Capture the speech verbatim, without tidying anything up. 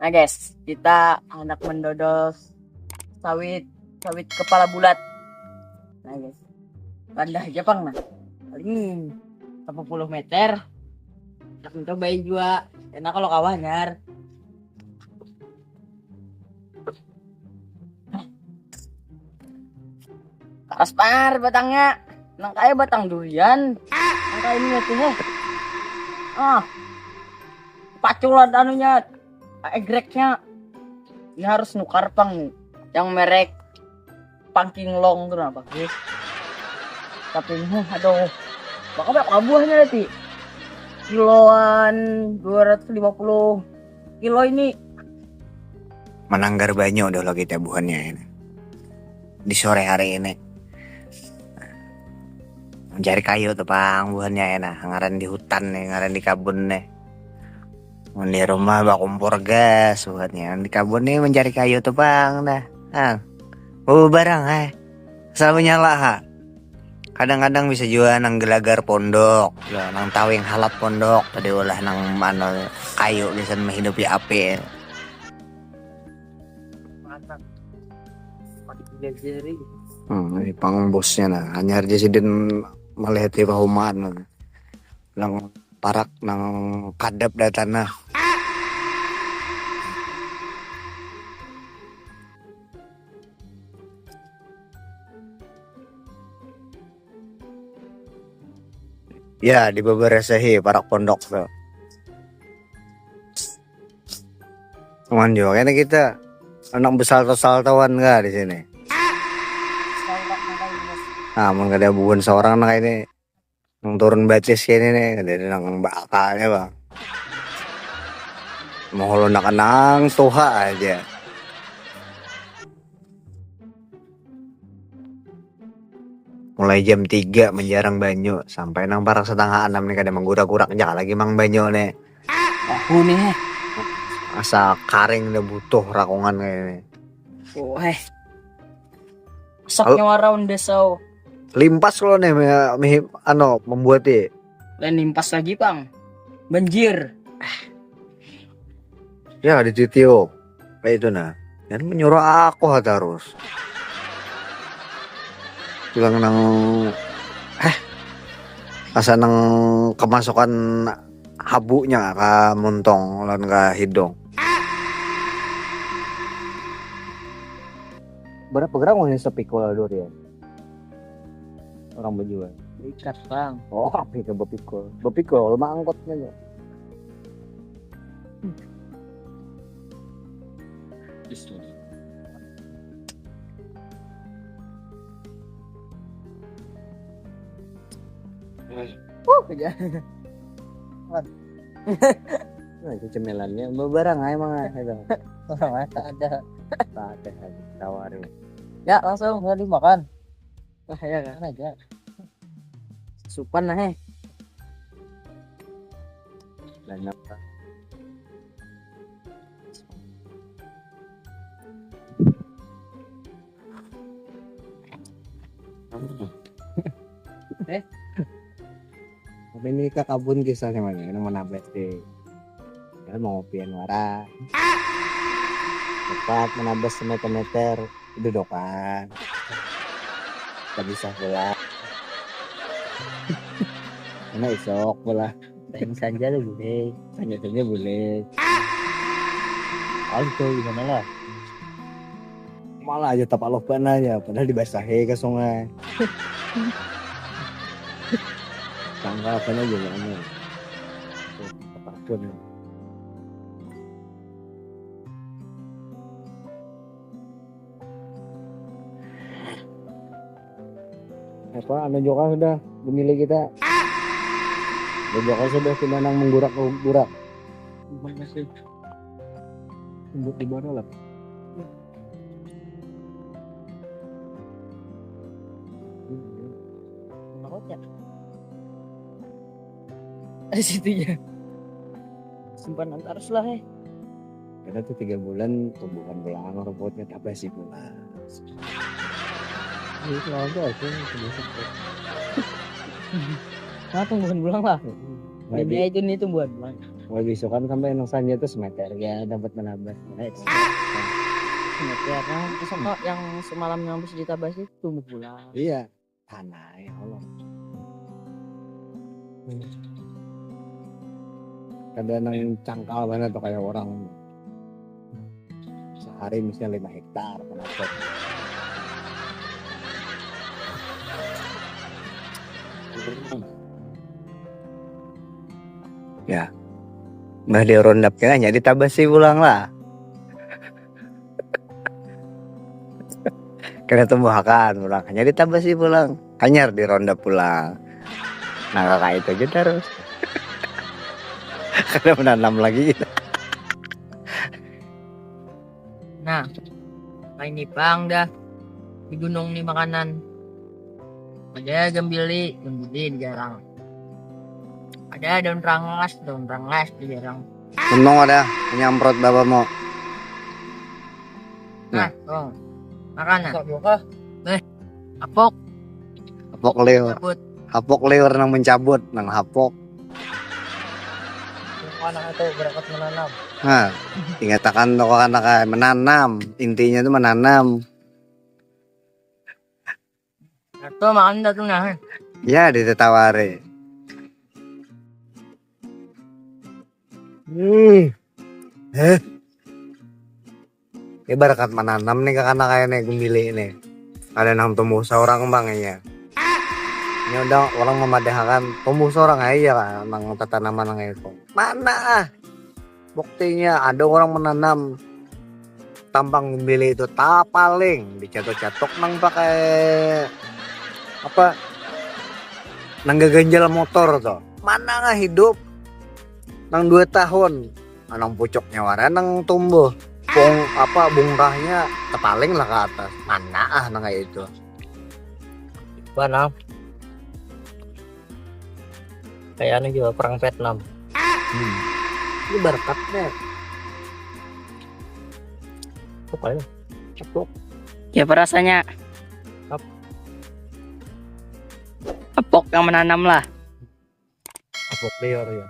Nah guys, kita anak mendodol sawit, sawit kepala bulat. Nah guys, rendah aja pang nah, paling berapa puluh meter. Kita coba juga, enak kalau kawah nyar. Karas par batangnya, nang kayak batang durian, nang kayak ini tuh heh. Ah, paculan anunya, egreknya. Ini harus nukar pang yang merek Pangking Long tuh nah bagus. Tapi huh, aduh, bakal banyak buahnya nanti. Kiloan dua ratus lima puluh kilo ini. Mananggar banyu dulu kita buhannya ini di sore hari ini. Mencari kayu tuh pang buhannya enak, ngaran di hutan nih, ngaran di kabun nih. Mun di rumah bakumpur gas buhannya, di kabun nih mencari kayu tuh pang dah. Ah, oh barang eh, asal menyala ha. Kadang-kadang bisa juga nang gelagar pondok, ya, nang tawing halap pondok, tadi ulah nang mana kayu bisa menghidupi api. Mantap. Pakai jari. Hmm, ini pang bosnya nah, hanyar aja sidin melihat di pahumaan nang parak nang kadap dah tanah. Ya, di beberapa parak pondok tuh. Cuman juga kayaknya kita anak besal-saltawan nggak di sini. Nah, mun kada buhan seorang nah ini nang turun batis kayak ini nih, jadi nang bakalnya bang. Mau lu nak kenang tuha aja. Mulai jam tiga menjarang banyu sampai nang parak setengah enam nih kada menggurak-gurak aja lagi mang banyu nih. Aku nih. Asa karing udah butuh rakungan kayak ini. Oh, eh. Saknya waraun desau. Limpas lo nih mi, mi, ano membuat eh. Lain limpas lagi pang. Banjir. Ya di titio kayak itu nah. Dan menyuruh aku ha terus. Bilang nang eh asa nang kemasukan habunya ke muntong lawan ke hidung. Berapa gram nih sepikul durian? Orang berjual. Ikat bang. Oh, apa itu bepikul? Bepikul, lemak angkotnya. Uh, aja. Nah, itu cemilannya bebarang aja mang itu. Orang tak ada. Tak ada lagi tawarin. Ya langsung udah dimakan. Wah ya kan aja. Supan nah eh. Dan apa? Eh. Tapi ini ke kabun kisahnya mana? Ini menabas di. Kan mau ngopian wara. Cepat menabas semeter-meter. Dudukan. Kada bisa pulang. Mana isok pulang. Yang saja lah boleh. Tanya saja boleh. Alto gimana lah? Malah aja tapak loban aja, padahal dibasahi ke sungai. Tanggapan aja gimana? Apapun. Apa anu juga sudah memilih kita. Juga sudah kita nang menggurak-gurak. Gimana sih? Buat di mana lah? Menurutnya. Ada situ ya. Simpanan terus lah eh. Karena tuh tiga bulan tumbuhan belang robotnya tambah sih pulang. Jadi lawan tuh aku yang kebiasaan. Nah, tumbuhan bulang lah. Maybe, Ini itu nih tumbuhan bulang. maybe isukan sampai nang sanja tuh semeter ya dapat menambah. Next. Semeter. Yang kosong kok, yang semalam yang habis ditabasi tumbuh bulang. Iya, tanah ya Allah. Kada nang cangkal banget tuh kayak orang sehari misalnya lima hektar penakut. Ya, mbah di rondap kena jadi tabasi pulang lah. Kena tumbuhakan pulang, jadi tabasi pulang. Hanyar di rondap pulang. Nah, kakak itu aja terus. Kada menanam lagi. Nah, kayak ini bang dah di gunung nih makanan. Ada gambili, gambili dijarang. Ada daun rangas, daun rangas dijarang. Untung ada menyamprot bapamu. Nah, oh, makanan. Apok. Apok liur. Cabut. Apok liur nang mencabut, nang hapok. Anak itu berangkat menanam. Nah, ingatakan toko anak menanam. Intinya tuh menanam. Nah, tuh makan dah tuh nah. Ya, ditetawari. Hmm. Heh. Ini barakat menanam nih kakana kayak nih gumili nih. Ada nang tumbuh seorang bang ya. Ini udah orang memadahakan tumbuh seorang aja kan nang tetanaman nang itu. Mana ah? Buktinya ada orang menanam tampang gumili itu tapaling dicatuk-catuk nang pakai apa nang gaganjal motor tuh. Mana nggak hidup nang dua tahun nang pucuknya wara nang tumbuh pung apa bungkahnya tepaling lah ke atas mana ah nang kayak itu. Mana? Kayak anu juga perang Vietnam. Hmm. Ini berkatnya Pokoknya cepuk. Ya apa rasanya? Ap- Apok yang menanam lah. Cepuk liur ya.